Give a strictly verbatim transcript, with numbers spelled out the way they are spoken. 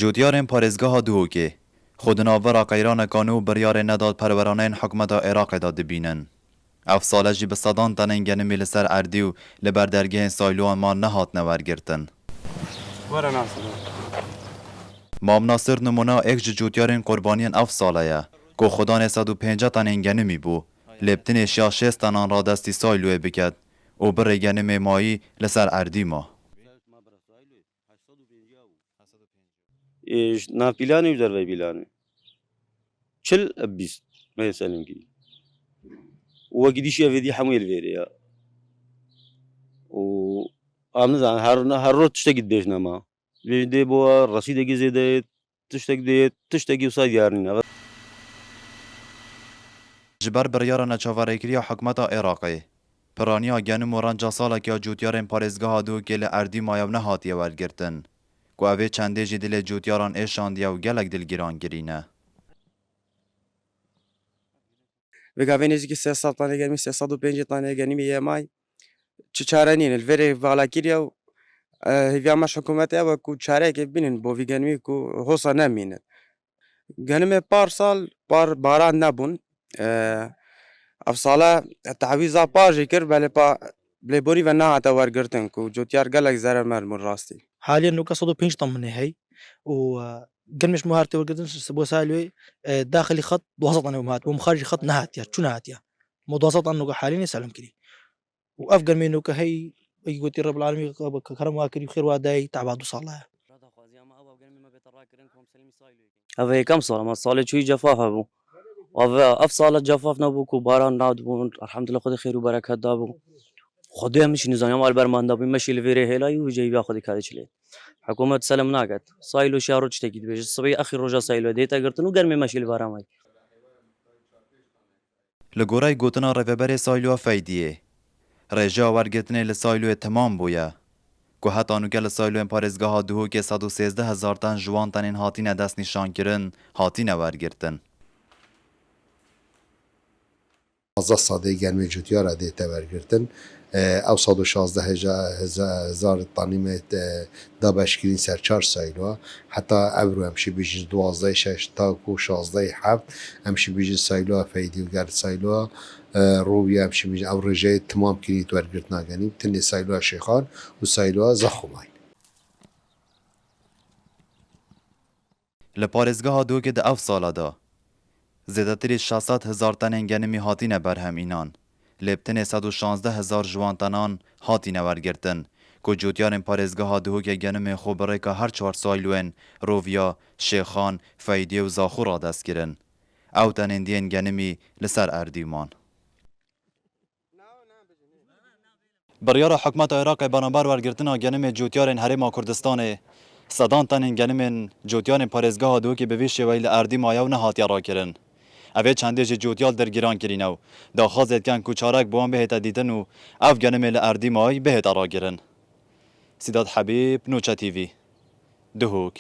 Cotyarên parêzgeha Duhokê xwe di navbera qeyraneka nû û biryarên nedadperweraneyên hikûmeta Iraqê de dibînin. Ev sale jî bi sedan tenên genimî li ser erdî û li ber dergehên sayloyan man nehatine wergirtin. Were Nasir. Mam Nasir nimûna êk ji cotyarên qurbaniyên ev sale ye, ku xwedanê sed û pêncî tenên genimî bû, lê bi tinê şiya şêst tenan radestî sayloyê biket û birê genimê mayî li ser erdî ma. Ê, ji nav pîlanê û dervey pîlanê. Çil eb bîst. Me selim kî. Û wekî dî şiya vêdî hemû yê li vêrê ya. Û em nizanin her, her roj tiştekî dibêjne ma. Vê dê bo resîdekî zêde, tiştek dê, tiştekî wisa diyar nîne. Ji ber biryara neçaverêkiriya hikûmeta Iraqê, piraniya genim û renca salekî ya cotyarên parêzgeha Duhokê li erdî maye û nehatiye wergirtin, ku ev ê çendê jî dilê cotyaran êşandiye û gelek dilgîrankirî ne. Vêga vê nêzîkî sê sed tanê genimî, sê sed û pêncî tanê genimî yê may. Çi çare nîne. Li vê rê vala kiriye û, e, hêviya me ji hikûmetê ew e ku çareyekê bînin bo vî genimî ku hosa nemînin. Genimê par sal par baran nebûn. E, ev sala tewîza par jî kir, belê pa lêborî ve nehate wergirtin ku cotyar gelek zeremer bûn rastî. Haliyen nuka sed û pênc tamine hey û, e, gelmiş muhar tê wergirtin s-, bo salwê, e, daxilî xet duwazdeh tane muhat, bo muxaricî xet nehatiya, çû nehatiya. Mo duwazdeh tane nuka haliyen selim kirî. Û ev gelmê nuka hey, ey gotî Rebbil Alemî ke kerem wa kirî, xêr wa dayî, taba du sala ye. Ev ê yekem sal e, me salê çûyî cefaf hebû. Ev, ev sala cefaf nebû ku baran nadibûn, elhamdulillah Xwedê xêr û bereket dabû. Xwedê em jî nizaniya mal berman dabû, me jî li vê rê hêlayî û ceybiya Xwedê kadê çilê. Hikûmet selim naket. Saylo şiya roj tiştekî dibêje. Sibê axir roja Saylo dê te girtin û germê me jî li baramayî. Li goreyê gotina rêveberê Sayloya Feydiyê, rêjeya wergirtinê li Sayloyê temam bûye, ku heta nûke li Sayloyên parêzgeha Duhokê sed û sêzdeh hezar ten ji wan tenên hatine destnîşankirin, hatine wergirtin. Pazdeh sedê germê cotyara dê te wergirtin. E, ew sed û şazdeh heza-, heza-, hezar tanî me, e, dabeşkirîn ser çar sayloa. Heta evro em şî bijîn duwazdeh şeş ta ku şazdeh heft em şî bijîn sayloa Feydî û ger sayloa, e, Rûvî em şî bijîn ew rêjeyê timam kirîn wergirtina genî. Tinê sayloa Şêxan û sayloa Zexumayî. Li parêzgeha Dûkê di ev sala de zêdetirî şeş sed hezar tenên genimî hatîne berhem înan, lê bi tenê sed û şazdeh hezar ji wan tenan hatîne wergirtin, ku cotyarên parêzgeha Dihokê genimên xwe bi rêka her çar sayloyên Roviya, Şêxan, Feydiyê û Zaxû radest kirin. Ew tenên diyên genimî li ser erdî man. Biryara hikûmeta Iraqê beramber wergirtina genimê cotyarên Herêma Kurdistanê, sedan tenên genimên cotyarên parêzgeha Dihokê bi vî şêweyî li erdî maye û nehatiye rakirin. Ev ê çendê jî cotyar dirgîran kirîne û daxwazê dikin ku çarek bi wan bihête dîtin û ev genimê li erdî mayî bihête rakirin. Sîdat Hebîb, Nûçe T V, Dihok.